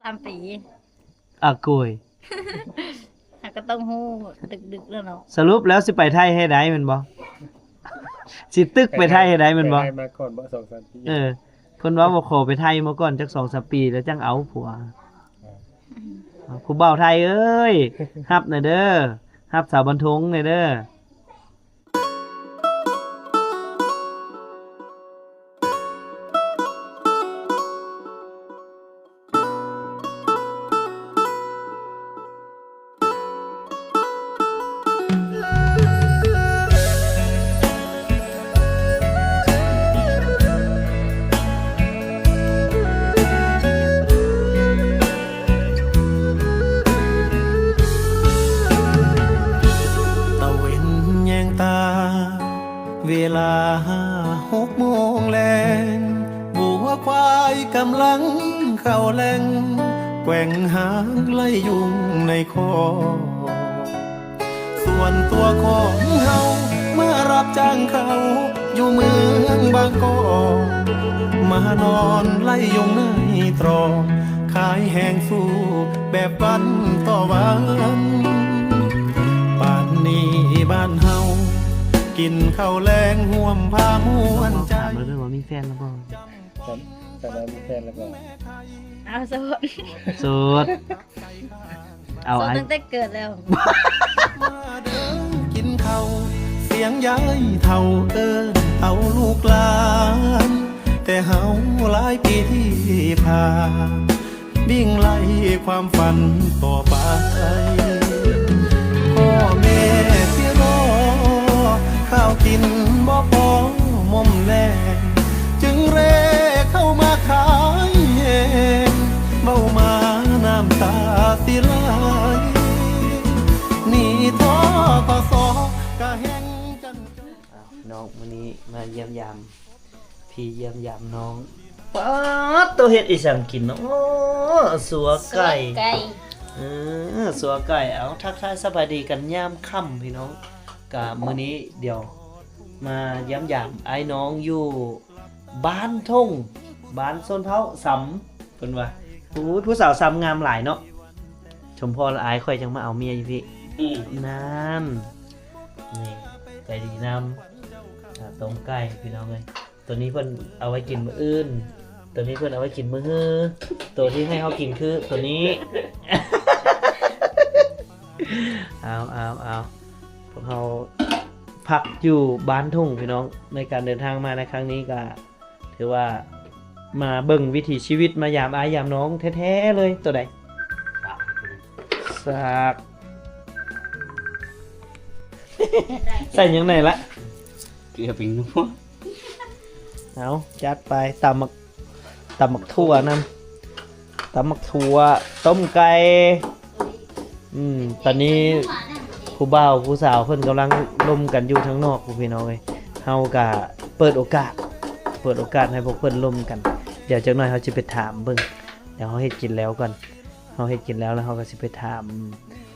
ສາມປີ. ອາໂກຍ ເຮົາກໍຕ້ອງຮູ້ດຶກໆແລ້ວເນາະ. ສະຫຼຸບແລ້ວຊິໄປໄທໃຫ້ໄດ້ແມ່ນບໍ່? ຊິຕຶກໄປໄທໃຫ້ໄດ້ແມ່ນບໍ່? ໄປໄທມາກ່ອນບໍ່ ສອງສາມປີ. ເອີ ເພິ່ນວ່າບໍ່ຂໍໄປໄທມາກ່ອນຈັກສອງສາມປີ ແລ້ວຈັ່ງເອົາຜົວ. ເອີ ຜູ້ບ່າວໄທເອີຍ ຮັບແດ່ເດີ ຮັບສາວບັນທົງແດ່ເດີ. ຕາເວັນແຍງຕາ ເວລາຫົກໂມງແລງ ງົວຄວາຍກຳລັງເຂົ້າແລງ ແກວ່ງຫາງໄລ່ຍຸງໃນຄອກ. ສ່ວນຕົວຂອງເຮົາ ມາຮັບຈ້າງເຂົ້າຢູ່ເມືອງບາງກອກ ມານອນໄລ່ຍຸງໃນຕຣອກ ຂາຍແຮງສູ້ແບບວັນຕໍ່ວັນ. ປານນີ້ບ້ານເຮົາ ກິນເຂົ້າແລງຮ່ວມພາມ່ວນໃຈ. ຖາມເລີຍວ່າມີແຟນແລ້ວບໍ່? ຄັນ ຄັນວ່າມີແຟນແລ້ວກໍ ອ້າວ ໂສດ ໂສດ ເອົາ ໂສດ ອ້າຍ ຕັ້ງແຕ່ເກີດແລ້ວ. ມາເດີກິນເຂົ້າ ສຽງຍາຍເຖົ້າເອີ້ນເອົາລູກຫຼານ ແຕ່ເຮົາຫຼາຍປີທີ່ຜ່ານ ວິ່ງໄລ່ຄວາມຝັນຕໍ່ໄປ. ພໍ່ແມ່ທີ່ລໍ ຂ້າວກິນບໍ່ພໍໝົ້ມແລງ ຈຶ່ງເຣເຂົ້າມາຂາຍແຮງ ເວົ້າມານ້ຳຕາຊິໄຫຼ ໜີ ທກສ ກະແຮງຈັນ. ອ້າວ ພີ່ນ້ອງ ມື້ນີ້ມາຢ້ຽມຢາມ ພີ່ຢ້ຽມຢາມນ້ອງ. ປາດໂຕ ເຮັດອີ່ຫຍັງກິນເນາະ? ອໍ ສັວໄກ່ ສັວໄກ່ ເອີ ສັວໄກ່. ເອົາ ທັກທາຍສະບາຍດີກັນຍາມຄ່ຳພີ່ນ້ອງ. ກະມື້ນີ້ດຽວມາຢ້ຽມຢາມອ້າຍນ້ອງຢູ່ບ້ານທົ່ງ ບ້ານຊົນເຜົ່າຊຳ ເພິ່ນວ່າ. ໂອ້ຍ ຜູ້ສາວຊຳງາມຫຼາຍເນາະ. ສົມພໍລະ ອາຍຂ້ອຍຈັ່ງມາເອົາເມຍຢູ່ພີ້. ອືມ ນັ້ນ ນີ້ ໃຈດີນຳ. ອາ ຕົ້ມໄກ່ພີ່ນ້ອງເອີຍ. ໂຕນີ້ເພິ່ນເອົາໄວ້ກິນມື້ອື່ນ ໂຕນີ້ເພິ່ນເອົາໄວ້ກິນມື້ຮື ໂຕທີ່ໃຫ້ເຮົາກິນຄືໂຕນີ້. ເອົາ ເອົາ ເອົາ ພວກເຮົາພັກຢູ່ບ້ານທົ່ງພີ່ນ້ອງ. ໃນການເດີນທາງມາໃນຄັ້ງນີ້ກະຖືວ່າມາເບິ່ງວິຖີຊີວິດ ມາຢາມອ້າຍຢາມນ້ອງແທ້ໆເລີຍ. ໂຕໃດ? ສາກ ໃສ່ຫຍັງແດ່ລະ? ເກືອ ແປ້ງນົວ. ເອົາ ຈັດໄປ ຕຳໝາກ ຕຳໝາກຖົ່ວນຳ ຕຳໝາກຖົ່ວ ຕົ້ມໄກ່. ອືມ ຕອນນີ້ຜູ້ບ່າວຜູ້ສາວເພິ່ນກຳລັງລົມກັນຢູ່ທາງນອກພຸ້ນພີ່ນ້ອງເອີຍ. ເຮົາກະເປີດໂອກາດ ເປີດໂອກາດໃຫ້ພວກເພິ່ນລົມກັນ. ດຽວຈັກໜ້ອຍເຮົາຊິໄປຖາມເບິ່ງ ດຽວເຮົາເຮັດກິນແລ້ວກ່ອນ ເຮົາເຮັດກິນແລ້ວ ແລ້ວເຮົາກະຊິໄປຖາມ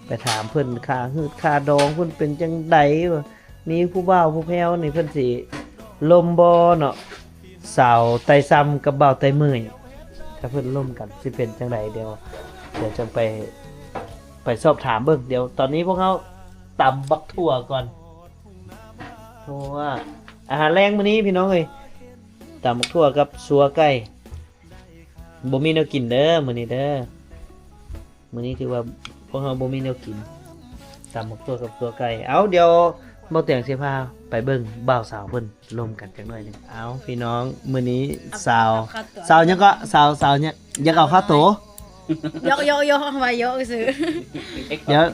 ໄປຖາມເພິ່ນ ຄ່າຮືດຄ່າດອງເພິ່ນເປັນຈັ່ງໃດ ວ່າ ມີຜູ້ບ່າວຜູ້ແພ້ວນີ້ເພິ່ນຊິລົມບໍ່ເນາະ ສາວໄຕ້ຊຳກັບບ່າວໄຕ້ເມີຍ ຖ້າເພິ່ນລົມກັນຊິເປັນຈັ່ງໃດ ດຽວ ດຽວຈັ່ງໄປ ໄປສອບຖາມເບິ່ງ. ດຽວຕອນນີ້ພວກເຮົາຕຳບັກຖົ່ວກ່ອນ ເພາະວ່າອາຫານແລງມື້ນີ້ພີ່ນ້ອງເອີຍ ຕຳບັກຖົ່ວກັບຊົ່ວໄກ່. ບໍ່ມີແນວກິນເດີມື້ນີ້ເດີ. ມື້ນີ້ຖືວ່າພວກເຮົາບໍ່ມີແນວກິນ ຕຳບັກຖົ່ວກັບຕົວໄກ່. ເອົາ ດຽວບ່າວແຕງຊິພາໄປເບິ່ງບ່າວສາວເພິ່ນລົມກັນຈັກໜ້ອຍໜຶ່ງ. ເອົາ ພີ່ນ້ອງ ມື້ນີ້ສາວ ສາວຫຍັງເກາະ? ສາວ ສາວຫຍັງ? ຢາກເອົາຄ່າໂຕ? ຢອກ ຢອກ ຢອກ ເອົາໄວ້ຢອກຊື່. ດຽວ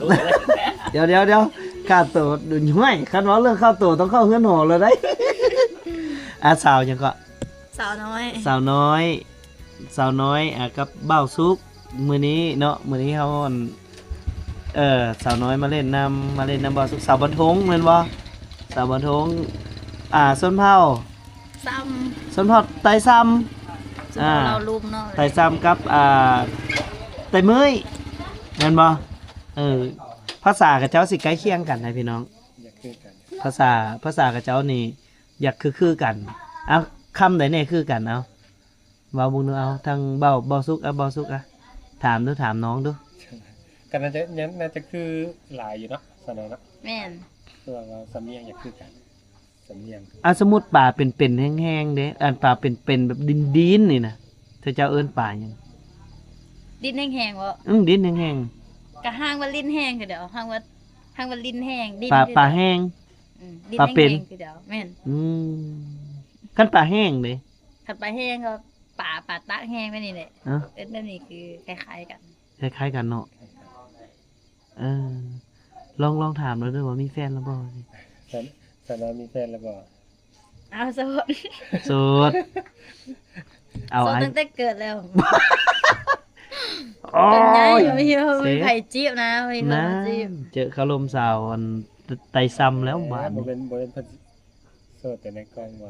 ດຽວ ດຽວ ດຽວ ຄ່າໂຕ ຫ້ວຍ ຄັນເວົ້າເລື່ອງຄ່າໂຕຕ້ອງເຂົ້າເຮືອນຫໍແລ້ວໃດ໋. ອາ ສາວຫຍັງເກາະ? ສາວນ້ອຍ ສາວນ້ອຍ ສາວນ້ອຍ ອາ ກັບບ່າວສຸກ. ມື້ນີ້ເນາະ ມື້ນີ້ເຮົາ ເອີ ສາວນ້ອຍມາຫຼິ້ນນຳ ມາຫຼິ້ນນຳບ່າວສຸກ. ສາວບັນທົງແມ່ນບໍ່? ສາວບັນທົງ ອາ ຊົນເຜົ່າຊຳ ຊົນເຜົ່າໄຕ້ຊຳ ອາ ຊຳເຜົ່າລາວລຸ່ມເນາະ ໄຕ້ຊຳກັບ ອາ ໄຕ້ເມີຍແມ່ນບໍ່? ເອີ ພາສາເຂົາເຈົ້າຊິໃກ້ຄຽງກັນໃດ໋ພີ່ນ້ອງ ຢາກຄືກັນ ພາສາ ພາສາເຂົາເຈົ້ານີ້ ຢາກຄື ຄືກັນ. ເອົາ ຄຳໃດແດ່ຄືກັນ? ເອົາ ເວົ້າເບິ່ງດູ. ເອົາ ທາງເບົາ ເບົາສຸກ ເອົາ ເບົາສຸກ ອະ ຖາມດູ ຖາມນ້ອງດູ. ກໍໜ້າຈະ ໜ້າຈະຄືຫຼາຍຢູ່ເນາະ ສາວນ້ອຍເນາະ. ແມ່ນ. ຄືວ່າເວົ້າສຳນຽງຢາກຄືກັນ ສຳນຽງ. ອ່າ ສົມມຸດປາເປັນໆ ແຫ້ງໆ ເດ້ ອັນປາເປັນໆ ແບບດິນໆ ນີ້ນະ ເຂົາເຈົ້າເອີ້ນປາຫຍັງ? ດິນແຫ້ງໆ ບໍ? ອືມ ດິນແຫ້ງໆ. ກະຮ້າງວ່າດິນແຫ້ງຄືດຽວ ຮ້າງວ່າ ຮ້າງວ່າດິນແຫ້ງ ດິນ ປາ ຄື ປາແຫ້ງ. ອືມ ດິນ ປາເປັນ ແຫ້ງໆ ຄືດຽວ. ແມ່ນ. ອືມ ຄັນປາແຫ້ງເດ້? ຄັນປາແຫ້ງກໍປາ ປາຕາກແຫ້ງແບບນີ້ແຫຼະ. ເອີ ເອີ້ນແບບນີ້ຄືຄ້າຍໆ ກັນ. ຄ້າຍໆ ກັນເນາະ. ເອີ ລອງ ລອງຖາມລາວເດີວ່າມີແຟນແລ້ວບໍ່? ສາວ ສາວນ້ອຍມີແຟນແລ້ວບໍ່? ອ້າວ ໂສດ ໂສດ. ເອົາ ໂສດ ອ້າຍ ຕັ້ງແຕ່ເກີດແລ້ວ. ໂອ້ຍ ໃຫຍ່ ບໍ່ມີໃຜຈີບນະ ບໍ່ມີໃຜຈີບ. ເຈີເຂົ້າລົມສາວອັນ ໄຕຊຳແລ້ວບາດນີ້. ບໍ່ແມ່ນ ບໍ່ແມ່ນເພິ່ນໂສດແຕ່ໃນກ້ອງບໍ່?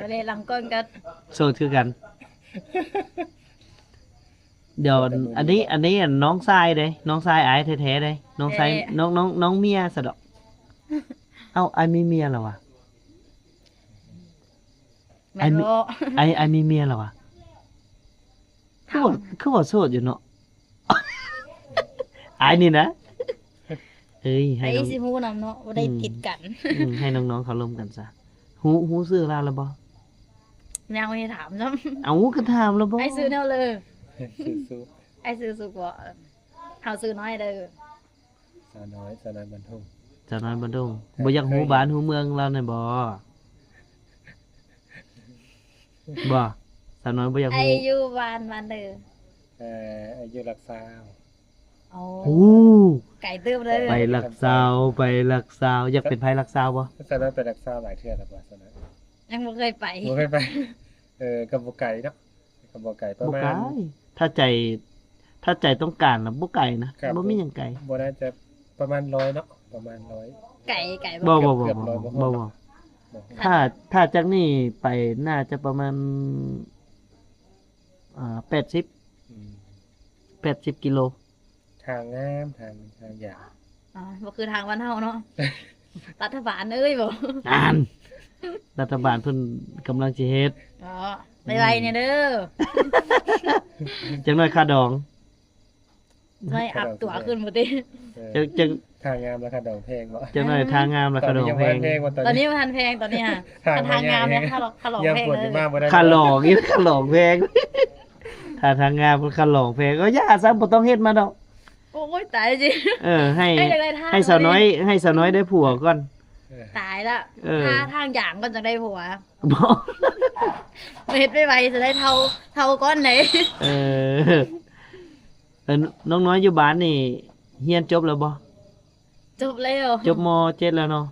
ກໍໄດ້ຫຼັງກ້ອງກໍໂສດຄືກັນ. ດຽວ ອັນນີ້ ອັນນີ້ ອັນນ້ອງຊາຍເດ້ ນ້ອງຊາຍອ້າຍແທ້ໆ ເດ້ ນ້ອງຊາຍ ນ້ອງ ນ້ອງ ນ້ອງເມຍຊະດອກ. ເອົ້າ ອ້າຍມີເມຍແລ້ວຫວາ? ອ້າຍມີ ອ້າຍ ອ້າຍມີເມຍແລ້ວຫວາ? ຄືວ່າ ຄືວ່າໂສດຢູ່ເນາະ ອ້າຍນີ້ນະ. ເອີຍ ໃຫ້ນ້ອງ ໃຜຊິຮູ້ນຳເນາະ ບໍ່ໄດ້ຕິດກັນ. ອືມ ໃຫ້ນ້ອງໆ ເຂົາລົມກັນຊະ. ຮູ້ ຮູ້ຊື່ລາວແລ້ວບໍ່? ຍັງບໍ່ໄດ້ຖາມຊ້ຳ. ເອົ້າ ກໍຖາມແລ້ວບໍ່? ອ້າຍຊື່ແນວເລີ? ຊື່ສຸກ. ອ້າຍຊື່ສຸກບໍ? ເຮົາຊື່ນ້ອຍເດີ. ສາວນ້ອຍ ສາວນ້ອຍບ້ານທົ່ງ. ສາວນ້ອຍບ້ານທົ່ງ. ບໍ່ຢາກຮູ້ບ້ານຮູ້ເມືອງລາວແດ່ບໍ? ບໍ່ ສາວນ້ອຍບໍ່ຢາກຮູ້. ອ້າຍຢູ່ບ້ານ ບ້ານເດີ? ເອີ ອ້າຍຢູ່ຫຼັກຊາວ. ໂອ້ ໄກເຕີບເລີຍ. ໄປຫຼັກຊາວ ໄປຫຼັກຊາວ. ຢາກເປັນໃຜຫຼັກຊາວບໍ່? ສາວນ້ອຍໄປຫຼັກຊາວຫຼາຍເທື່ອແລ້ວບໍ່? ສາວນ້ອຍ ຍັງບໍ່ເຄີຍໄປ. ບໍ່ເຄີຍໄປ. ເອີ ກໍບໍ່ໄກເນາະ ກໍບໍ່ໄກ ປະມານ ບໍ່ໄກ. ຖ້າໃຈ ຖ້າໃຈຕ້ອງການນະ ບໍ່ໄກນະ ບໍ່ມີຫຍັງໄກ. ບໍ່ໜ້າຈະ ປະມານຮ້ອຍເນາະ ປະມານຮ້ອຍ. ໄກ ໄກບໍ່? ບໍ່ ບໍ່ ບໍ່ ບໍ່ ບໍ່. ຖ້າ ຖ້າຈາກນີ້ໄປໜ້າຈະປະມານ ອ່າ ແປດສິບ ອືມ ແປດສິບກິໂລ. ທາງງາມ ທາງ ທາງຢາງ. ອໍ ບໍ່ຄືທາງບ້ານເຮົາເນາະ. ລັດຖະບານເອີຍບໍ? ນັ້ນ ລັດຖະບານເພິ່ນກຳລັງຊິເຮັດ. ອໍ ໄວໆ ແດ່ເດີ. ອືມ ຈັກໜ້ອຍຄ່າດອງ ໄວ້ອັບຕົວຂຶ້ນບໍ່ຕິ? ເອີ ຈັກ ຈັກ ທາງງາມລາຄາດອງແພງບໍ? ຈັກໜ້ອຍ ເອີ ທາງງາມລາຄາດອງແພງ. ຕອນນີ້ຍັງບໍ່ທັນແພງ ຕອນນີ້ ຕອນນີ້ຫາ ທາງ ທາງງາມແລ້ວ ຄ່າດອງ ຄ່າດອງແພງເດີ. ຄ່າດອງອີກ ຄ່າດອງແພງ. ຖ້າທາງງາມ ຄ່າດອງແພງ ກໍຢ່າຊະ ບໍ່ຕ້ອງເຮັດມາດອກ. ໂອ້ຍ ຕາຍຈິ. ເອີ ໃຫ້ ໃຫ້ສາວນ້ອຍ ໃຫ້ສາວນ້ອຍໄດ້ຜົວກ່ອນ. ເອີ ຕາຍລະ. ເອີ ຖ້າທາງຢາງກ່ອນຈັ່ງໄດ້ຜົວ. ບໍ່ ເຮັດໄວໆ ຊິໄດ້ເຖົ້າ ເຖົ້າກ່ອນເດ້. ເອີ ເອີ ນ້ອງນ້ອຍຢູ່ບ້ານນີ້ຮຽນຈົບແລ້ວບໍ່? ຈົບແລ້ວ. ຈົບ ມໍເຈັດ ແລ້ວເນາະ.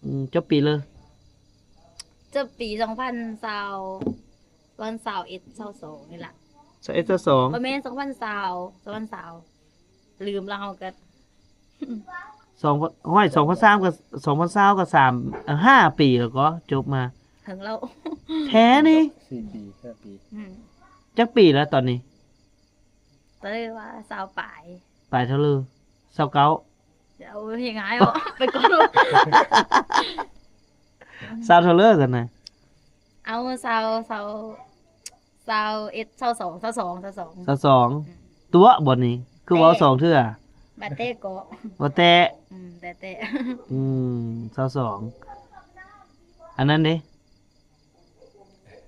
ອືມ ຈົບປີເລີ? ຈົບປີສອງພັນຊາວ ສອງພັນຊາວເອັດ ຊາວສອງນີ້ລະ. ຊາວເອັດ ຊາວສອງ ບໍ່ແມ່ນ ສອງພັນຊາວ ສອງພັນຊາວ ລືມລະເຮົາກໍ ສອງ ໂອ້ຍ ສອງພັນຊາວ ກໍ ສອງພັນຊາວ ກໍສາມ ຫ້າປີແລ້ວກໍຈົບມາ. ເຖິງແລ້ວ ແທ້ນີ້ ສີ່ປີ ຫ້າປີ. ອືມ ຈັກປີແລ້ວຕອນນີ້? ຕອນນີ້ວ່າຊາວປາຍ. ປາຍເທົ່າເລີ? ຊາວເກົ້າ. ເອົາເຮັດງ່າຍເນາະ ໄປກ່ອນ. ຊາວເທົ່າເລີຊັ້ນນະ? ເອົາຊາວ ຊາວ ຊາວເອັດ ຊາວສອງ ຊາວສອງ ຊາວສອງ ຊາວສອງ. ອືມ ຕົວະບໍ່ນີ້ ຄືເວົ້າສອງເທື່ອ? ບາແຕະເກາະ ບໍ່ແຕະ. ອືມ ແຕະແຕະ. ອືມ ຊາວສອງ. ອັນນັ້ນເດ?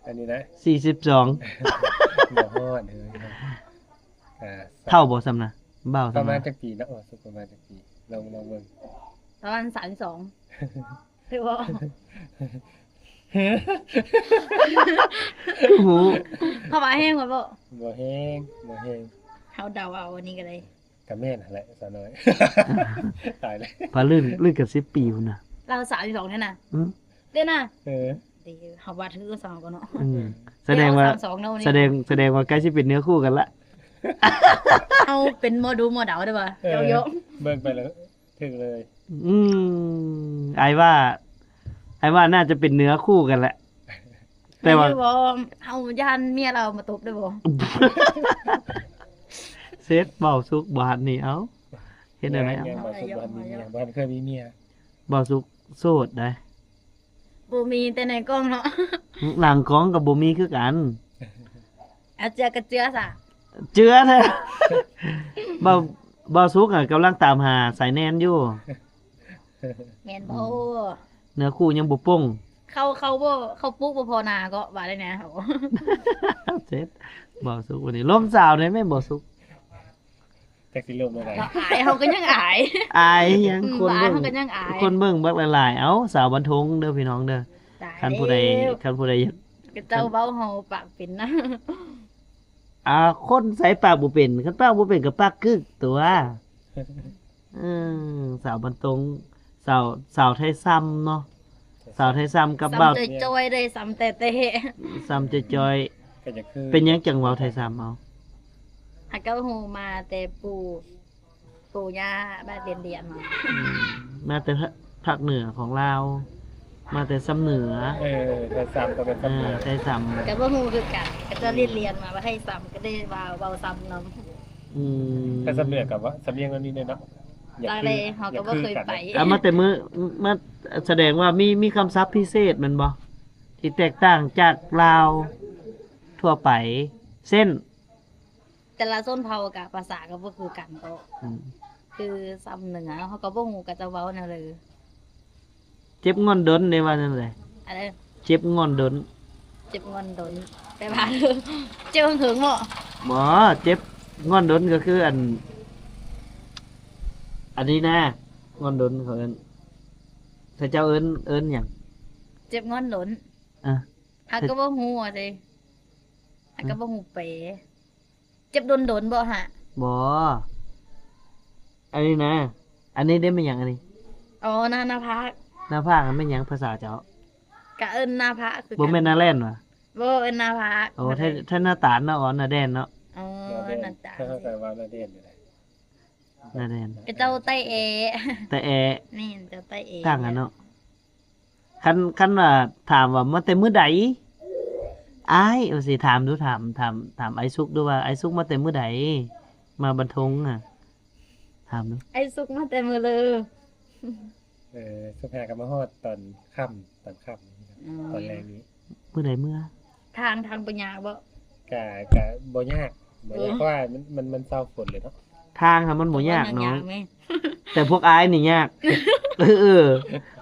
ອັນນີ້ນະ ສີ່ສິບສອງ. ບໍ່ຮອດເອີຍ. ອ່າ ເຖົ້າບໍ່ຊ່ຳນະ ບ່າວຊ່ຳນະ? ປະມານຈັກປີເນາະ? ປະມານຈັກປີ? ລອງ ລອງເບິ່ງ. ປະມານສາມສິບສອງ ຖືກບໍ່? ຮູ້ ເຂົາວ່າແຮງບໍ່? ບໍ່ແຮງ ບໍ່ແຮງ. ເຮົາເດົາເອົາ ອັນນີ້ກໍໄດ້. ກໍແມ່ນຫັ້ນແຫຼະ ສາວນ້ອຍ. ຕາຍແລ້ວ ພາລື່ນ ລື່ນກັນສິບປີພຸ້ນນະ. ລາວສາມສິບສອງແທ້ນະ. ອືມ ເດ້ນະ. ເອີ ເດ້ ເຮົາວ່າຖືກສອງກ່ອນເນາະ. ອືມ ສະແດງວ່າ ສາມສອງເນາະ ນີ້ ສະແດງ ສະແດງວ່າໃກ້ຊິເປັນເນື້ອຄູ່ກັນລະ. ເຮົາເປັນໝໍດູໝໍເດົາໄດ້ບໍ່? ເອີ ໂຍກໆ ເບິ່ງໄປແລ້ວ ຖືກເລີຍ. ອືມ ອ້າຍວ່າ ອ້າຍວ່າໜ້າຈະເປັນເນື້ອຄູ່ກັນແຫຼະ ແຕ່ວ່າ ເຮົາຢ້ານເມຍລາວມາຕົບໄດ້ບໍ່? ເຊັດ ເວົ້າສຸກບາດນີ້ ເອົ້າ ເຮັດແນວໃດ? ເອົ້າ ເວົ້າສຸກບໍ່ທັນມີເມຍ ບໍ່ທັນເຄີຍມີເມຍ. ເວົ້າສຸກໂສດໄດ໋. ບໍ່ມີແຕ່ໃນກ້ອງເນາະ ຫຼັງກ້ອງກໍບໍ່ມີຄືກັນ. ອາເຈືອກະເຈືອສະ. ເຈື່ອແທ້. ບ່າວ ບ່າວສຸກຫັ້ນກຳລັງຕາມຫາສາຍແນນຢູ່. ແມ່ນບໍ່? ເນື້ອຄູ່ຍັງບໍ່ປົ່ງ. ເຂົາ ເຂົາບໍ່ ເຂົາປູກບໍ່ພໍນາກໍວ່າໄດ້ນະ. ເຈັດ ບ່າວສຸກວັນນີ້ລົມສາວໄດ້ແມ່ນບໍ່ສຸກ? ຈັກຊິລົມແນວໃດ. ເຮົາອາຍ ເຮົາກໍຍັງອາຍ. ອາຍຫຍັງ? ອືມ ຄົນເບິ່ງ ເຮົາກໍຍັງອາຍ. ຄົນເບິ່ງບັກຫຼາຍໆ. ເອົ້າ ສາວບັນທົງເດີພີ່ນ້ອງເດີ. ຄັນຜູ້ໃດ ຄັນຜູ້ໃດຢາກ ເຂົາເຈົ້າເວົ້າເຮົາປາກເປັນນະ. ອ່າ ຄົນໃສປາກບໍ່ເປັນ? ຄັນປາກບໍ່ເປັນກໍປາກກຶກຕົວະ. ເອີ ສາວບັນທົງ ສາວ ສາວໄທຊຳເນາະ. ສາວໄທຊຳກັບບ່າວ ຊຳຈ່ອຍໆເດ້ ຊຳແຕ່ໆ ຊຳຈ່ອຍໆ. ກໍຢາກຄື ເປັນຫຍັງຈັ່ງເວົ້າໄທຊຳເອົາ? ຫາກໍຮູ້ມາແຕ່ປູ່ ປູ່ຍ່າບ້ານເດນດຽນມາ. ອືມ ມາແຕ່ພາກເໜືອຂອງລາວ ມາແຕ່ຊຳເໜືອ. ເອີ ໄທຊຳກໍເປັນຊຳເໜືອ. ເອີ ໄທຊຳ ກໍບໍ່ຮູ້ຄືກັນ ເຂົາເຈົ້າລຽນ ອືມ ລຽນມາວ່າໄທຊຳ ກໍໄດ້ວ່າເວົ້າຊຳນຳ. ອືມ ຖ້າຊຳເໜືອກໍວ່າສຳນຽງແນວນີ້ເນາະ. ຢາກຄື ເຮົາກໍບໍ່ເຄີຍໄປ. ເອົາມາແຕ່ມື້ ມາ ສະແດງວ່າມີ ມີຄຳສັບພິເສດແມ່ນບໍ່ ທີ່ແຕກຕ່າງຈາກລາວທົ່ວໄປ ເຊັ່ນ ແຕ່ລະຊົນເຜົ່າກະພາສາກໍບໍ່ຄືກັນກໍ ອືມ ຄືຊຳເໜືອເຮົາກໍບໍ່ຮູ້ກະຈະເວົ້າແນວໃດ. ເຈັບງ່ອນດົນເດ້ ວ່າແນວໃດ? ອັນໃດ? ເຈັບງ່ອນດົນ. ເຈັບງ່ອນດົນ ແປວ່າ ເຈັບເຫິງໆບໍ? ບໍ່ ເຈັບງ່ອນດົນກໍຄືອັນ ອັນນີ້ນະ ງ່ອນດົນເຂົາເອີ້ນ ເຂົາເຈົ້າເອີ້ນ ເອີ້ນຫຍັງ? ເຈັບງ່ອນດົນ. ເອີ ຫາກກໍບໍ່ຮູ້ເດ້ ຫາກກໍບໍ່ຮູ້ແປ. ເຈັບດົນໆບໍຫະ? ບໍ່ ອັນນີ້ນະ ອັນນີ້ເດ້ແມ່ນຫຍັງອັນນີ້? ອໍ ໜ້າ ໜ້າຜາກ. ໜ້າຜາກຫັ້ນແມ່ນຫຍັງພາສາເຈົ້າ? ກະເອີ້ນໜ້າຜາກຄືກັນ. ບໍ່ແມ່ນໜ້າແລ່ນຫວາ? ບໍ່ ເອີ້ນໜ້າຜາກ. ໂອ້ ໄທ ໄທໜ້າຕານເນາະ ອໍ ໜ້າແດນເນາະ. ອໍ ໜ້າຕານ ເຂົາກໍເວົ້າໜ້າແດນຢູ່ແຫຼະ. ໜ້າແດນ ເຂົາເຈົ້າໃຕ້ແອ. ໃຕ້ແອ. ແມ່ນ ເຈົ້າໃຕ້ແອ. ຕ່າງກັນເນາະ. ຄັນ ຄັນວ່າຖາມວ່າມາແຕ່ມື້ໃດ ອ້າຍ ວ່າຊິຖາມດູ ຖາມ ຖາມ ຖາມອ້າຍສຸກດູວ່າ ອ້າຍສຸກມາແຕ່ມື້ໃດ ມາບັນທົງນະ ຖາມດູ. ອ້າຍສຸກມາແຕ່ມື້ເລີ. ເອີ ສຸກຫາກໍມາຮອດຕອນຄ່ຳ ຕອນຄ່ຳ ອືມ ຕອນແລງນີ້. ມື້ໃດເມືອ? ທາງ ທາງບໍ່ຍາກບໍ? ກະ ກະບໍ່ຍາກ ບໍ່ຍາກ ເອີ ເພາະວ່າມັນ ມັນ ມັນເຊົາຝົນເລີຍເນາະ. ທາງຫັ້ນມັນບໍ່ຍາກນ້ອງ ແຕ່ພວກອ້າຍນີ້ຍາກ. ເອີ ເອີ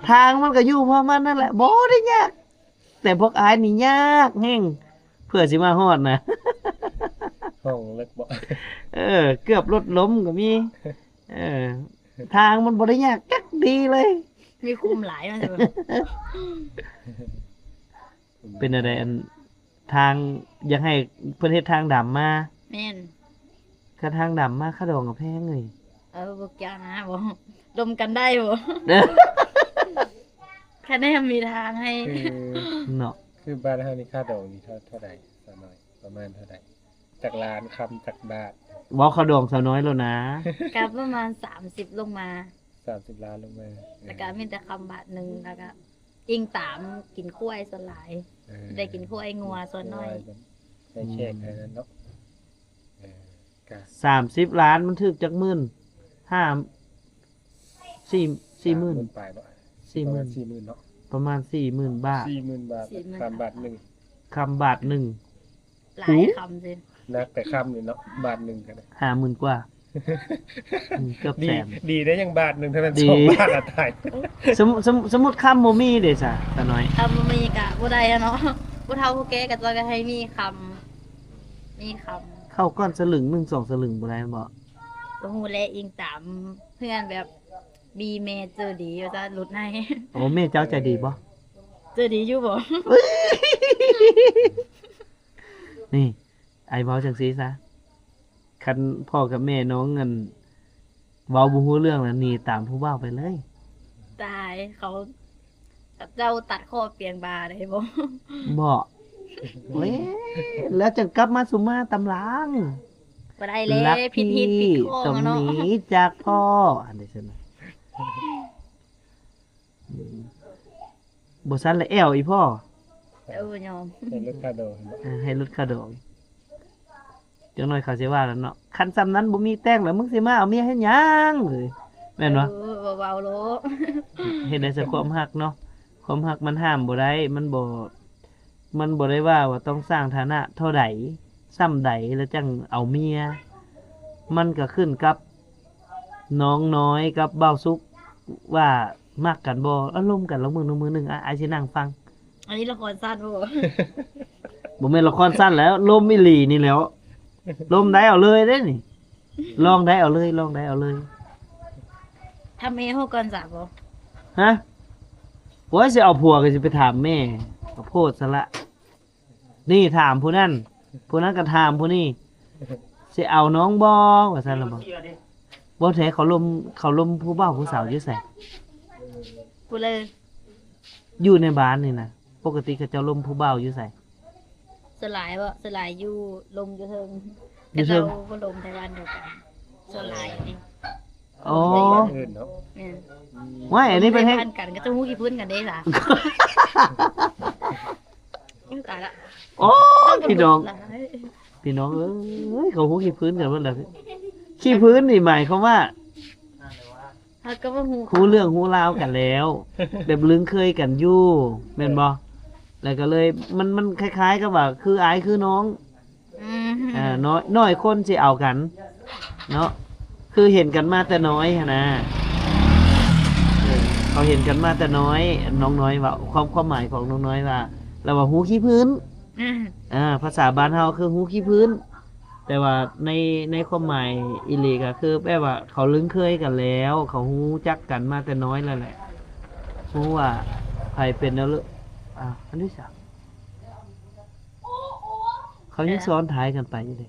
ທາງມັນກໍຢູ່ປະມານນັ້ນແຫຼະ ບໍ່ໄດ້ຍາກ ແຕ່ພວກອ້າຍນີ້ຍາກແຮງ ເພື່ອຊິມາຮອດນະ. ຫ້ອງເລິກບໍ? ເອີ ເກືອບລົດລົ້ມກໍມີ. ເອີ ທາງມັນບໍ່ໄດ້ຍາກຈັກດີເລີຍ ມີຂຸມຫຼາຍເນາະ. ເປັນແນວໃດ ອັນ ທາງ ຢາກໃຫ້ເພິ່ນເຮັດທາງດຳມາ? ແມ່ນ. ຄັນທາງດຳມາ ຄ່າດອງກໍແພງເລີຍ. ເອີ ບໍ່ກ່ຽວນະ ບໍ່ ລົມກັນໄດ້ບໍ່? ຄັນໄດ້ມີທາງໃຫ້ ຄື ເນາະ ຄືບ້ານເຮົານີ້ ຄ່າດອງນີ້ເທົ່າ ເທົ່າໃດສາວນ້ອຍ? ປະມານເທົ່າໃດ? ຈັກລ້ານຄຳ ຈັກບາດ? ເວົ້າຄ່າດອງສາວນ້ອຍໂລດນາ. ກໍປະມານສາມສິບລົງມາ. ສາມສິບລ້ານລົງມາ. ແລ້ວກໍມີແຕ່ຄຳບາດໜຶ່ງ ແລ້ວກໍອີງຕາມກິນຄວາຍສ່ວນຫຼາຍ. ເອີ ໄດ້ກິນຄວາຍງົວສ່ວນໜ້ອຍ ໄດ້ແຂກ ອືມ ອັນນັ້ນເນາະ. ເອີ ກະ ສາມສິບລ້ານມັນຖືກຈັກໝື່ນ? ຫ້າ ສີ່ ສີ່ໝື່ນ ຫ້າໝື່ນປາຍເນາະ. ສີ່ໝື່ນ ປະມານສີ່ໝື່ນເນາະ ປະມານສີ່ໝື່ນບາດ. ສີ່ໝື່ນບາດ ສີ່ໝື່ນ ຄຳບາດໜຶ່ງ ຄຳບາດໜຶ່ງ. ຫຼາຍຄຳຊິ ໜັກແຕ່ຄຳນີ້ເນາະ ບາດໜຶ່ງກໍໄດ້ ຫ້າໝື່ນກວ່າ. ອືມ ເກືອບແສນ. ດີ ດີໄດ້ຍັງບາດໜຶ່ງເທົ່ານັ້ນ ສອງບາດລະຕາຍ. ສົມ ສົມ ສົມມຸດຄຳບໍ່ມີເດຊະ ຕານ້ອຍ? ຄຳບໍ່ມີກະບໍ່ໄດ້ເນາະ ຜູ້ເຖົ້າຜູ້ແກ່ເຂົາເຈົ້າກໍໃຫ້ມີຄຳ ມີຄຳ. ເຂົ້າກ້ອນສະລຶງໜຶ່ງ ສອງສະລຶງບໍ່ໄດ້ແມ່ນບໍ່? ບໍ່ຮູ້ແຫຼະ ອີງຕາມເພື່ອນ ແບບມີແມ່ເຈີດີວ່າຊັ້ນ ຫຼຸດໃຫ້. ໂອ້ ແມ່ເຈົ້າໃຈດີບໍ່? ເຈີດີຢູ່ບໍ່? ນີ້ ອ້າຍເວົ້າຈັ່ງຊີ້ຊະ ຄັນພໍ່ກັບແມ່ນ້ອງ ອັນ ເວົ້າບໍ່ຮູ້ເລື່ອງລະ ໜີຕາມຜູ້ບ່າວໄປເລີຍ. ຕາຍ ເຂົາ ເຂົາເຈົ້າຕັດຂໍ້ປຽງບ່າໄດ້ບໍ່? ບໍ່. ເອີຍ ແລ້ວຈັ່ງກັບມາ ສຸມມາຕຳຫຼັງ. ບໍ່ໄດ້ແລ້ວ ຜິດຮີດຜິດຄອງເນາະ. ຕ້ອງໜີຈາກພໍ່ ອັນໃດຊັ້ນນະ. ບໍ່ຊັ້ນລະແອວອີ່ພໍ່. ເອີ ຍອມ ໃຫ້ຫຼຸດຄ່າດອງ. ເອີ ໃຫ້ຫຼຸດຄ່າດອງ. ຈັກໜ້ອຍເຂົາຊິວ່າແລ້ວເນາະ ຄັນຊ່ຳນັ້ນບໍ່ມີແຕ່ງແລ້ວ ມຶງຊິມາເອົາເມຍເຮັດຫຍັງ? ເອີຍ ແມ່ນບໍ່? ເອີ ເວົ້າໆໂລດ. ເຮັດໄດ້ຊະ ຄວາມຮັກເນາະ ຄວາມຮັກມັນຫ້າມບໍ່ໄດ້ ມັນບໍ່ ມັນບໍ່ໄດ້ວ່າ ວ່າຕ້ອງສ້າງຖານະເທົ່າໃດ ຊ່ຳໃດແລ້ວຈັ່ງເອົາເມຍ ມັນກໍຂຶ້ນກັບນ້ອງນ້ອຍກັບບ່າວສຸກວ່າມັກກັນບໍ່ ອາລົມກັນລະມື້ໜຶ່ງ ມື້ໜຶ່ງ ອາ ອ້າຍຊິນັ່ງຟັງ. ອັນນີ້ລະຄອນສັ້ນບໍ່? ບໍ່ແມ່ນລະຄອນສັ້ນແລ້ວ ລົມອີ່ຫຼີນີ້ແຫຼ້ວ ລົມໄດ້ເອົາເລີຍເດ້ນີ້ ລອງໄດ້ເອົາເລີຍ ລອງໄດ້ເອົາເລີຍ. ຖາມແມ່ເຮົາກ່ອນຊະບໍ່? ຮະ? ໂອ້ຍ ຊິເອົາຜົວກໍຊິໄປຖາມແມ່ ກໍໂພດຊະລະ. ນີ້ຖາມຜູ້ນັ້ນ ຜູ້ນັ້ນກໍຖາມຜູ້ນີ້ ຊິເອົານ້ອງບໍ່ ວ່າຊັ້ນລະບໍ່? ບໍ່ແທ້ ເຂົາລົມ ເຂົາລົມຜູ້ບ່າວຜູ້ສາວຢູ່ໃສ? ຜູ້ເລີ ຢູ່ໃນບ້ານນີ້ນະ ປົກກະຕິເຂົາເຈົ້າລົມຜູ້ບ່າວຢູ່ໃສ? ສ່ວນຫຼາຍບໍ່? ສ່ວນຫຼາຍຢູ່ລົມຢູ່ເທິງ ຢູ່ເທິງ ເຂົາເຈົ້າບໍ່ລົມໃນບ້ານດຽວກັນ ສ່ວນຫຼາຍນີ້. ອໍ ບ້ານອື່ນເນາະ. ແມ່ນ. ອືມ ວ້າຍ ອັນນີ້ເປັນແຮງ ເຂົາເຈົ້າຮູ້ຂີ້ພື້ນກັນເດ້ລະ. ໂອ້ຍ ຕາຍລະ. ໂອ້ຍ ພີ່ນ້ອງ ພີ່ນ້ອງເອີຍ ເຂົາຮູ້ຂີ້ພື້ນກັນເບິດລະ. ຂີ້ພື້ນນີ້ໝາຍຄວາມວ່າ ເຮົາກໍບໍ່ຮູ້ ຮູ້ເລື່ອງຮູ້ລາວກັນແລ້ວ ແບບລຶ້ງເຄີຍກັນຢູ່ ແມ່ນບໍ່? ແລ້ວກໍເລີຍ ມັນ ມັນຄ້າຍໆກັບວ່າຄືອ້າຍຄືນ້ອງ. ອືມ ອ່າ ນ້ອຍ ນ້ອຍຄົນຊິເອົາກັນເນາະ ຄືເຫັນກັນມາແຕ່ນ້ອຍຫັ້ນນະ. ເອີ ເຂົາເຫັນກັນມາແຕ່ນ້ອຍ ນ້ອງນ້ອຍເວົ້າ ຄວາມ ຄວາມໝາຍຂອງນ້ອງນ້ອຍວ່າ ລາວວ່າຮູ້ຂີ້ພື້ນ. ອືມ ອ່າ ພາສາບ້ານເຮົາຄືຮູ້ຂີ້ພື້ນ ແຕ່ວ່າໃນ ໃນຄວາມໝາຍອີ່ຫຼີກໍຄືແບບວ່າເຂົາລຶ້ງເຄີຍກັນແລ້ວ ເຂົາຮູ້ຈັກກັນມາແຕ່ນ້ອຍແລ້ວແຫຼະ ຮູ້ວ່າໃຜເປັນແນວເລີ ອ່າ ອັນນີ້ຊະ ເຂົາຍັງ ເອີ ຊ້ອນທ້າຍກັນໄປຢູ່ເດ້.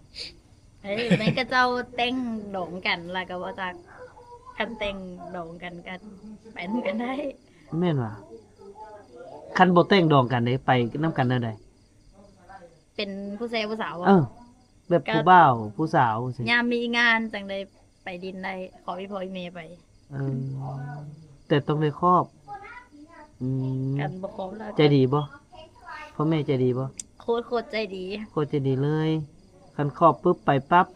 ເອີ ແມ່ນຂະເຈົ້າແຕ່ງດອງກັນ ແລ້ວກໍບໍ່ຈັກ ຄັນແຕ່ງດອງກັນກໍໄປນຳກັນໄດ້. ແມ່ນຫວາ? ຄັນບໍ່ແຕ່ງດອງກັນເດ້ ໄປນຳກັນແນວໃດ? ເປັນຜູ້ແຊຜູ້ສາວບໍ່? ເອີ ແບບຜູ້ບ່າວຜູ້ສາວຊີ້ ຍາມມີງານຈັ່ງໄດ້ໄປດິນໄດ້ ຂໍອີ່ພໍ່ອີ່ແມ່ໄປ. ເອີ ແຕ່ຕ້ອງໄດ້ຄອບ. ອືມ ຄັນບໍ່ຄອບແລ້ວ ໃຈດີບໍ່? ພໍ່ແມ່ໃຈດີບໍ່? ໂຄດ ໂຄດໃຈດີ ໂຄດໃຈດີເລີຍ. ຄັນຄອບປຶບໄປປັບ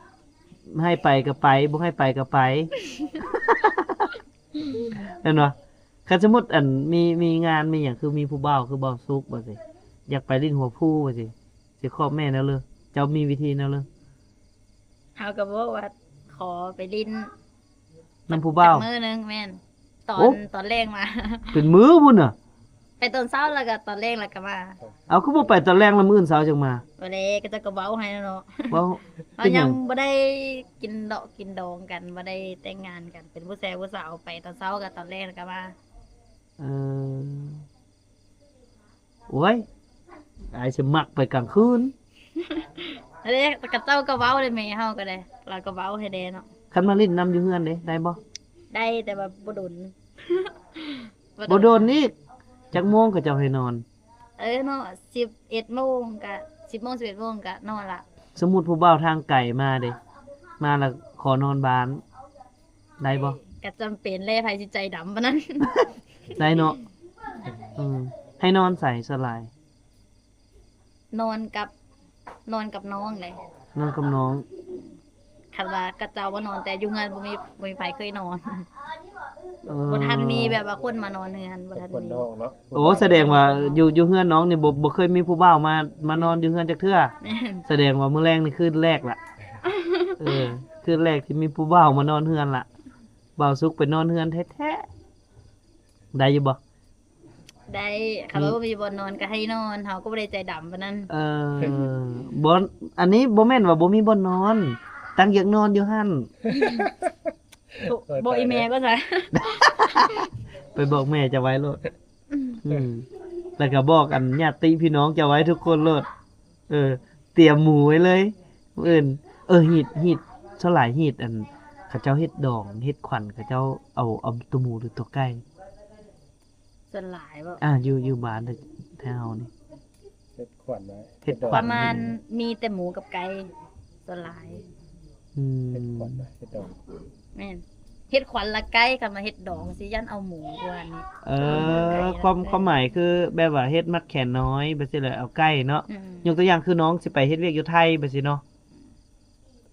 ໃຫ້ໄປກໍໄປ ບໍ່ໃຫ້ໄປກໍໄປ ແມ່ນບໍ່? ຄັນສົມມຸດ ອັນ ມີ ມີງານມີຫຍັງ ຄືມີຜູ້ບ່າວ ຄືບ່າວສຸກ ວ່າຊີ້ ຢາກໄປຫຼິ້ນຫົວພູ ວ່າຊີ້ ຊິຄອບແມ່ແນວເລີ ເຈົ້າມີວິທີແນວເລີ? ເຮົາກໍບອກວ່າຂໍໄປຫຼິ້ນນຳຜູ້ບ່າວ ຈັກມື້ໜຶ່ງ. ແມ່ນ ຕອນ ໂອ້ ຕອນແລງມາ ເປັນມື້ພຸ້ນນະ. ໄປຕອນເຊົ້າ ແລ້ວກໍຕອນແລງ ແລ້ວກໍມາ. ເອົ້າ ຄືບໍ່ໄປຕອນແລງ ແລ້ວມື້ອື່ນເຊົ້າຈັ່ງມາ? ບໍ່ແລ້ ຂະເຈົ້າກໍເວົ້າໃຫ້ເນາະ. ເວົ້າ ເຮົາຍັງ ເປັນຫຍັງ? ບໍ່ໄດ້ກິນເດາະກິນດອງກັນ ບໍ່ໄດ້ແຕ່ງງານກັນ ເປັນຜູ້ແຊຜູ້ສາວ ໄປຕອນເຊົ້າກັບຕອນແລງ ແລ້ວກໍມາ. ເອີ ໂອ້ຍ ອ້າຍຊິມັກໄປກາງຄືນ. ອັນນີ້ຂະເຈົ້າກໍເວົ້າເດ້ ແມ່ເຮົາກໍໄດ້ ລາວກໍເວົ້າໃຫ້ແດ່ເນາະ. ຄັນມາຫຼິ້ນນຳຢູ່ເຮືອນເດ້ ໄດ້ບໍ່? ໄດ້ ແຕ່ວ່າບໍ່ດົນ ບໍ່ດົນອີກ. ຈັກໂມງຂະເຈົ້າໃຫ້ນອນ? ເອີເນາະ ສິບເອັດໂມງກະ ສິບໂມງ ສິບເອັດໂມງກະນອນລະ. ສົມມຸດຜູ້ບ່າວທາງໄກມາເດ້ ມາລະຂໍນອນບ້ານ ໄດ້ບໍ່? ກະຈຳເປັນແຫຼະ ໃຜຊິໃຈດຳປານນັ້ນ. ໄດ້ເນາະ. ເອີ ໃຫ້ນອນໃສສ່ວນຫຼາຍ? ນອນກັບ ນອນກັບນ້ອງເດ້. ນອນກັບນ້ອງ. ຄັນວ່າຂະເຈົ້າບໍ່ນອນ ແຕ່ຢູ່ເຮືອນບໍ່ມີ ບໍ່ມີໃຜເຄີຍນອນ. ເອີ ບໍ່ທັນມີແບບວ່າຄົນມານອນເຮືອນ ບໍ່ທັນມີ. ຄົນນອກເນາະ. ໂອ້ ສະແດງວ່າຢູ່ ຢູ່ເຮືອນນ້ອງນີ້ບໍ່ ບໍ່ເຄີຍມີຜູ້ບ່າວມາ ມານອນຢູ່ເຮືອນຈັກເທື່ອ. ແມ່ນ. ສະແດງວ່າມື້ແລງນີ້ຄືນແລກລະ. ເອີ ຄືນແລກທີ່ມີຜູ້ບ່າວມານອນເຮືອນລະ. ບ່າວສຸກໄປນອນເຮືອນແທ້ໆ ໄດ້ຢູ່ບໍ່? ໄດ້ ຄັນວ່າບໍ່ມີບ່ອນນອນກໍໃຫ້ນອນ ເຮົາກໍບໍ່ໄດ້ໃຈດຳປານນັ້ນ. ເອີ ບໍ່ ອັນນີ້ບໍ່ແມ່ນວ່າບໍ່ມີບ່ອນນອນ ຕັ້ງຢາກນອນຢູ່ຫັ້ນ. ບອກອີ່ແມ່ກໍຊະ ໄປບອກແມ່ເຈົ້າໄວ້ໂລດ. ອືມ ແລ້ວກໍບອກອັນຍາດຕິພີ່ນ້ອງເຈົ້າໄວ້ທຸກຄົນໂລດ. ເອີ ຕຽມໝູໄວ້ເລີຍມື້ອື່ນ. ເອີ ຮີດ ຮີດ ສ່ວນຫຼາຍຮີດ ອັນ ເຂົາເຈົ້າເຮັດດອງ ເຮັດຂວັນ ເຂົາເຈົ້າເອົາ ເອົາຕົວໝູ ຫຼື ຕົວໄກ່? ສ່ວນຫຼາຍບໍ່? ອ່າ ຢູ່ ຢູ່ບ້ານແຖວເຮົານີ້ ເຮັດຂວັນໄວ້ ເຮັດຂວັນ ປະມານມີແຕ່ໝູກັບໄກ່ສ່ວນຫຼາຍ. ອືມ ເຮັດຂວັນນະ ເຮັດດອງ. ແມ່ນ ເຮັດຂວັນລະໄກ່ ຄັນວ່າເຮັດດອງຊິຢ້ານເອົາໝູກວ່ານີ້. ເອີ ຄວາມ ຄວາມໝາຍຄືແບບວ່າເຮັດມັດແຂນນ້ອຍແບບຊີ້ແຫຼະ ເອົາໄກ່ເນາະ. ອືມ ຍົກຕົວຢ່າງຄືນ້ອງຊິໄປເຮັດວຽກຢູ່ໄທແບບຊີ້ເນາະ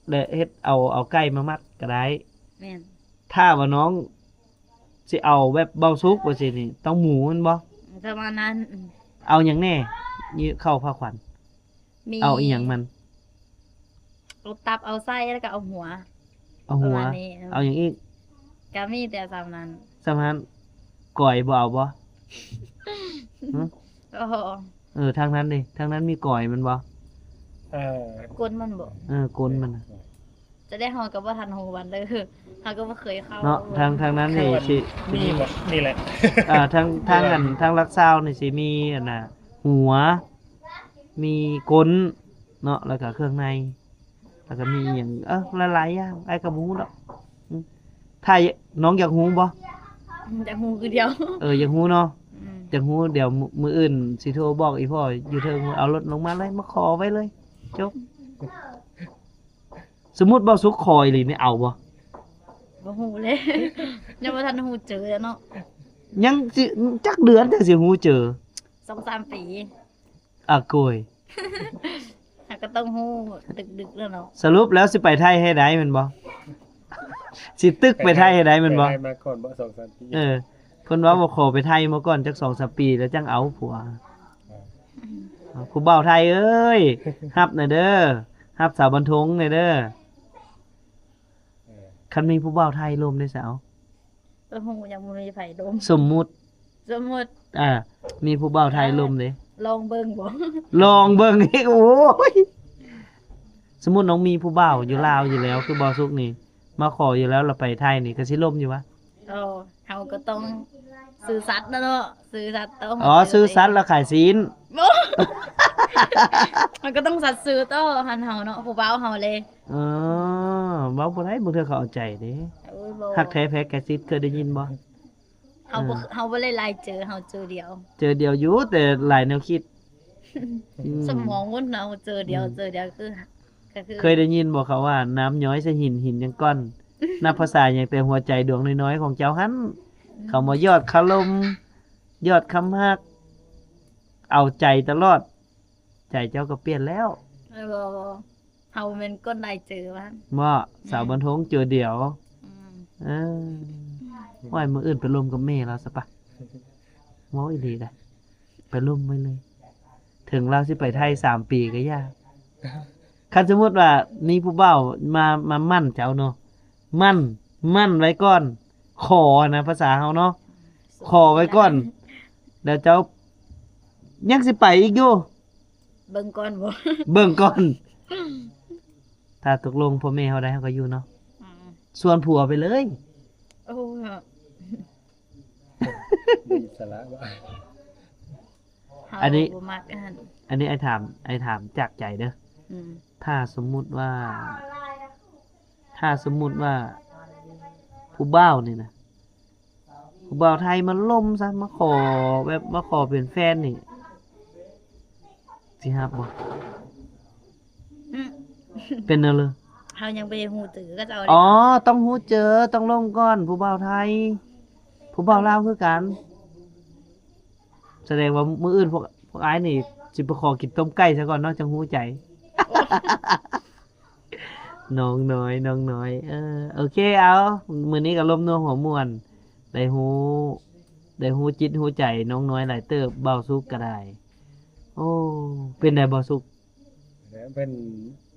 ແລະ ເຮັດເອົາ ເອົາໄກ່ມາມັດກໍໄດ້. ແມ່ນ ຖ້າວ່ານ້ອງຊິເອົາແບບເບົາສຸກແບບຊີ້ນີ້ ຕ້ອງໝູແມ່ນບໍ່? ປະມານນັ້ນ. ອືມ ເອົາຫຍັງແດ່? ຢູ່ເຂົ້າພາຂວັນ ມີ ເອົາອີ່ຫຍັງມັນ? ເອົາຕັບເອົາໄສ້ ແລ້ວກໍເອົາຫົວ ເອົາຫົວ ປະມານນີ້ ເອີ ເອົາຫຍັງອີກ? ກໍມີແຕ່ສ່ຳນັ້ນ ສ່ຳນັ້ນ. ກອຍບໍ່ເອົາບໍ່? ຫຶ? ໂອ້ໂຫ ເອີ ທາງນັ້ນເດ ທາງນັ້ນມີກອຍມັນບໍ່? ເອີ ກົ້ນມັນບໍ່? ເອີ ກົ້ນມັນນະ ຈະໄດ້ ເຮົາກໍບໍ່ທັນຮູ້ວັນເດີ ເຮົາກໍບໍ່ເຄີຍເຂົ້າເນາະ. ທາງ ທາງນັ້ນນີ້ຊິ ຊິມີ ນີ້ແຫຼະ ອ່າ ທາງ ທາງອັນ ທາງຫຼັກຊາວນີ້ຊິມີອັນນ່າ ຫົວ ມີກົ້ນເນາະ ແລ້ວກໍເຄື່ອງໃນ ແລ້ວກໍມີອີ່ຫຍັງ ເອີ ຫຼາຍໆຢ່າງ ອ້າຍກໍບໍ່ຮູ້ດອກ. ອືມ ຖ້າ ນ້ອງຢາກຮູ້ບໍ່? ຢາກຮູ້ຄືດຽວ ເອີ ຢາກຮູ້ເນາະ. ອືມ ຢາກຮູ້ ດຽວມື້ ມື້ອື່ນຊິໂທບອກອີ່ພໍ່ຢູ່ເທິງ ເອົາລົດລົງມາເລີຍ ມາຂໍໄວ້ເລີຍ ຈົບ. ສົມມຸດບ່າວສຸກຂໍອີ່ຫຼີນີ້ເອົາບໍ່? ບໍ່ຮູ້ເລີຍ ຍັງບໍ່ທັນຮູ້ເຈີເນາະ. ຍັງຊິ ຈັກເດືອນຈັ່ງຊິຮູ້ເຈີ? ສອງສາມປີ. ອາໂກຍ ເຮົາກໍຕ້ອງຮູ້ດຶກໆແລ້ວເນາະ. ສະຫຼຸບແລ້ວຊິໄປໄທໃຫ້ໄດ້ແມ່ນບໍ່? ຊິຕຶກໄປໄທໃຫ້ໄດ້ແມ່ນບໍ່? ໄປໄທມາກ່ອນບໍ່ ສອງສາມປີ? ເອີ ເພິ່ນວ່າບໍ່ຂໍໄປໄທມາກ່ອນຈັກສອງສາມປີ ແລ້ວຈັ່ງເອົາຜົວ. ເອີ ຜູ້ບ່າວໄທເອີຍ ຮັບແດ່ເດີ ຮັບສາວບັນທົງແດ່ເດີ. ເອີ ຄັນມີຜູ້ບ່າວໄທລົມເດ້ສາວ? ເອີ ຮູ້ ຍັງບໍ່ມີໃຜລົມ. ສົມມຸດ ສົມມຸດ ອ່າ ມີຜູ້ບ່າວໄທລົມເດ້ ລອງເບິ່ງບໍ່? ລອງເບິ່ງອີກ ໂອ້ຍ. ສົມມຸດນ້ອງມີຜູ້ບ່າວຢູ່ລາວຢູ່ແລ້ວ ຄືບ່າວສຸກນີ້ມາຂໍຢູ່ແລ້ວ ລະໄປໄທນີ້ກໍຊິລົມຢູ່ວະ? ເອີ ເຮົາກໍຕ້ອງຊື່ສັດເນາະ ຊື່ສັດຕໍ່. ອໍ ຊື່ສັດລະຂາຍຊີ້ນ. ບໍ່ ເຮົາກໍຕ້ອງສັດຊື່ຕໍ່ຫັ້ນເຮົາເນາະ ຜູ້ບ່າວເຮົາເລີຍ. ອໍ ເວົ້າບໍ່ໄດ້ ບາງເທື່ອເຂົາເອົາໃຈເດ້. ເອີ ບໍ່ ຮັກແທ້ແພ້ກາຍສິດ ເຄີຍໄດ້ຍິນບໍ່? ເຮົາບໍ່ ເອີ ເຮົາບໍ່ໄດ້ຫຼາຍເຈີ ເຮົາເຈີດຽວ. ເຈີດຽວຢູ່ ແຕ່ຫຼາຍແນວຄິດ. ອືມ ສະໝອງວົນເຮົາເຈີດຽວ ອືມ ເຈີດຽວຄື ກໍຄື ເຄີຍໄດ້ຍິນບໍ່ເຂົາວ່າ ນ້ຳຍ້ອຍໃສ່ຫີນ ຫີນຍັງກ້ອນ? ນັບພາສາຫຍັງ ແຕ່ຫົວໃຈດວງນ້ອຍໆຂອງເຈົ້າຫັ້ນ. ອືມ ເຂົາມາຢອດຄາລົມ ຢອດຄຳຮັກ ເອົາໃຈຕະຫຼອດ ໃຈເຈົ້າກໍປ່ຽນແລ້ວ. ເອີ ບໍ່ ບໍ່ ເຮົາແມ່ນກົ້ນຫຼາຍເຈີວ່າ. ບໍ່ ສາວບັນທົງເຈີດຽວ. ອືມ ເອີ ໂອ້ຍ ມື້ອື່ນໄປລົມກັບແມ່ລາວຊະປະ. ເວົ້າອີ່ຫຼີໄດ໋ ໄປລົມໄວ້ເລີຍ ເຖິງລາວຊິໄປໄທສາມປີກໍຢ່າ. ຄັນສົມມຸດວ່າມີຜູ້ບ່າວມາ ມາໝັ້ນເຈົ້າເນາະ ໝັ້ນ ໝັ້ນໄວ້ກ່ອນ ຂໍນະ ພາສາເຮົາເນາະ ຂໍໄວ້ກ່ອນ ແລ້ວເຈົ້າຍັງຊິໄປອີກຢູ່. ເບິ່ງກ່ອນບໍ່? ເບິ່ງກ່ອນ ຖ້າຕົກລົງພໍ່ແມ່ເຮົາໄດ້ ເຮົາກໍຢູ່ເນາະ. ອືມ ຊວນຜົວໄປເລີຍ. ໂອ້ ມີອິດສະຫຼະບໍ່? ເຮົາ ອັນນີ້ ບໍ່ມັກອັນນັ້ນ. ອັນນີ້ອ້າຍຖາມ ອ້າຍຖາມຈາກໃຈເດີ. ອືມ ຖ້າສົມມຸດວ່າ ຖ້າສົມມຸດວ່າຜູ້ບ່າວນີ້ນະ ຜູ້ບ່າວໄທມາລົມຊະ ມາຂໍແບບ ມາຂໍເປັນແຟນນີ້ ຊິຮັບບໍ່? ອືມ ເປັນແນວເລີຍ ເຮົາຍັງບໍ່ໄດ້ຮູ້ຈື່ເຂົາເຈົ້າເດ. ອໍ ຕ້ອງຮູ້ຈື່ ຕ້ອງລົມກ່ອນ ຜູ້ບ່າວໄທ ຜູ້ບ່າວລາວຄືກັນ. ສະແດງວ່າມື້ອື່ນພວກ ພວກອ້າຍນີ້ຊິໄປຂໍກິນຕົ້ມໄກ່ຊະກ່ອນເນາະ ຈັ່ງຮູ້ໃຈ. ນ້ອງນ້ອຍ ນ້ອງນ້ອຍ ເອີ ໂອເຄ ເອົາ ມື້ນີ້ກໍລົມນົວຫົວມ່ວນ ໄດ້ຮູ້ ໄດ້ຮູ້ຈິດຮູ້ໃຈນ້ອງນ້ອຍຫຼາຍເຕີບ ບ່າວສຸກກໍໄດ້. ໂອ້ ເປັນໃດບ່າວສຸກ? ເພິ່ນ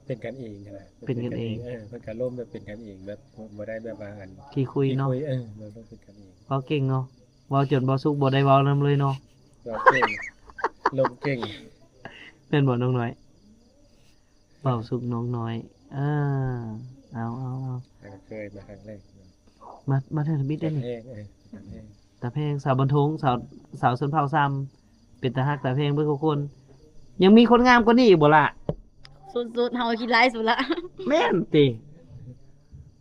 ເປັນກັນເອງຫັ້ນນະ ເປັນກັນເອງ ເອີ ເພິ່ນກໍລົມແບບເປັນກັນເອງ ແບບບໍ່ໄດ້ແບບວ່າອັນ ຂີ້ຄຸຍເນາະ ເອີ ເວົ້າເປັນກັນເອງ ເວົ້າເກັ່ງເນາະ ເວົ້າຈົນບ່າວສຸກບໍ່ໄດ້ເວົ້ານຳເລີຍເນາະ ເວົ້າເກັ່ງ ລົມເກັ່ງ ແມ່ນບໍ່ນ້ອງນ້ອຍ? ເວົ້າສຸກນ້ອງນ້ອຍ ເອີ ເອົາ ເອົາ ເອົາ ເຄີຍມາຄັ້ງແລກ ມາ ມາເທື່ອທຳອິດເດ້ນີ້ ຕາແພງ ເອີ ຕາແພງ ຕາແພງ ສາວບັນທົງ ສາວ ສາວຊົນເຜົ່າຊຳ ເປັນຕາຮັກຕາແພງເບິດທຸກຄົນ ຍັງມີຄົນງາມກວ່ານີ້ອີກບໍ່ລະ? ສຸດໆ ເຮົາຂີ້ຮ້າຍສຸດລະ ແມ່ນຕິ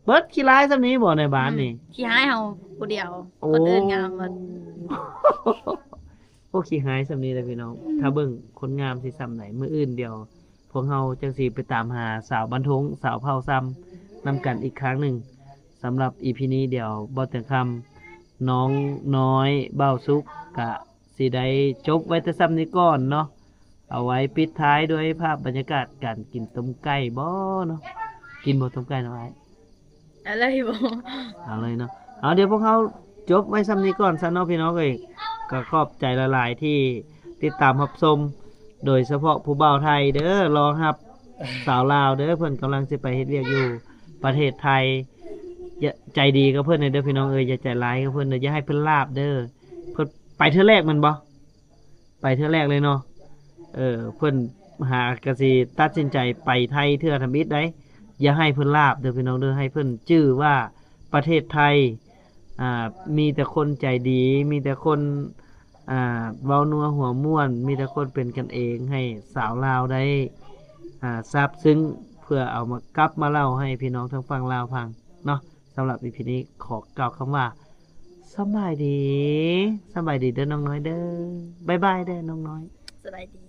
ເບິດຂີ້ຮ້າຍຊ່ຳນີ້ບໍ່ໃນບ້ານນີ້? ອືມ ຂີ້ຮ້າຍເຮົາຜູ້ດຽວ ໂອ້ ຄົນອື່ນງາມໝົດ ໂອ້ ຂີ້ຮ້າຍຊ່ຳນີ້ແຫຼະພີ່ນ້ອງ ອືມ ຖ້າເບິ່ງຄົນງາມຊິຊ່ຳໃດ ມື້ອື່ນດຽວ ພວກເຮົາຈັ່ງຊິໄປຕາມຫາສາວບັນທົງ ສາວເຜົ່າຊຳນຳກັນອີກຄັ້ງໜຶ່ງ. ສຳລັບອີພີນີ້ ດຽວບ່າວແຕງຄຳ ນ້ອງນ້ອຍ ບ່າວສຸກ ກະຊິໄດ້ຈົບໄວ້ແຕ່ຊ່ຳນີ້ກ່ອນເນາະ. ເອົາໄວ້ປິດທ້າຍດ້ວຍພາບບັນຍາກາດການກິນຕົ້ມໄກ່ບໍເນາະ. ກິນບໍ່ຕົ້ມໄກ່ນ້ອງອ້າຍ? ເອົາເລີຍບໍ? ເອົາເລີຍເນາະ. ເອົາ ດຽວພວກເຮົາຈົບໄວ້ຊ່ຳນີ້ກ່ອນຊະເນາະພີ່ນ້ອງເອີຍ. ກໍຂອບໃຈຫຼາຍໆທີ່ຕິດຕາມຮັບຊົມ ໂດຍສະເພາະຜູ້ບ່າວໄທເດີ ລໍຮັບ ສາວລາວເດີ ເພິ່ນກຳລັງຊິໄປເຮັດວຽກຢູ່ປະເທດໄທ. ຢ່າໃຈດີກັບເພິ່ນແດ່ເດີພີ່ນ້ອງເອີຍ, ຢ່າໃຈຮ້າຍກັບເພິ່ນເດີ, ຢ່າໃຫ້ເພິ່ນລາບເດີ. ເພິ່ນໄປເທື່ອແລກແມ່ນບໍ່? ໄປເທື່ອແລກເລີຍເນາະ. ເອີ ເພິ່ນຫາກະຊິຕັດສິນໃຈໄປໄທເທື່ອທຳອິດໃດ໋. ຢ່າໃຫ້ເພິ່ນລາບເດີພີ່ນ້ອງເດີ, ໃຫ້ເພິ່ນຈື່ວ່າປະເທດໄທ ອ່າ ມີແຕ່ຄົນໃຈດີ, ມີແຕ່ຄົນ ອ່າ ເວົ້ານົວຫົວມ່ວນ, ມີແຕ່ຄົນເປັນກັນເອງ, ໃຫ້ສາວລາວໄດ້ ອ່າ ຊາບຊຶ້ງ ເພື່ອເອົາມາ ກັບມາເລົ່າໃຫ້ພີ່ນ້ອງທາງຝັ່ງລາວຟັງເນາະ. ສຳລັບອີພີນີ້ຂໍກ່າວຄຳວ່າ ສະບາຍດີ, ສະບາຍດີເດີນ້ອງນ້ອຍເດີ, ບາຍບາຍເດີນ້ອງນ້ອຍ. ສະບາຍດີ.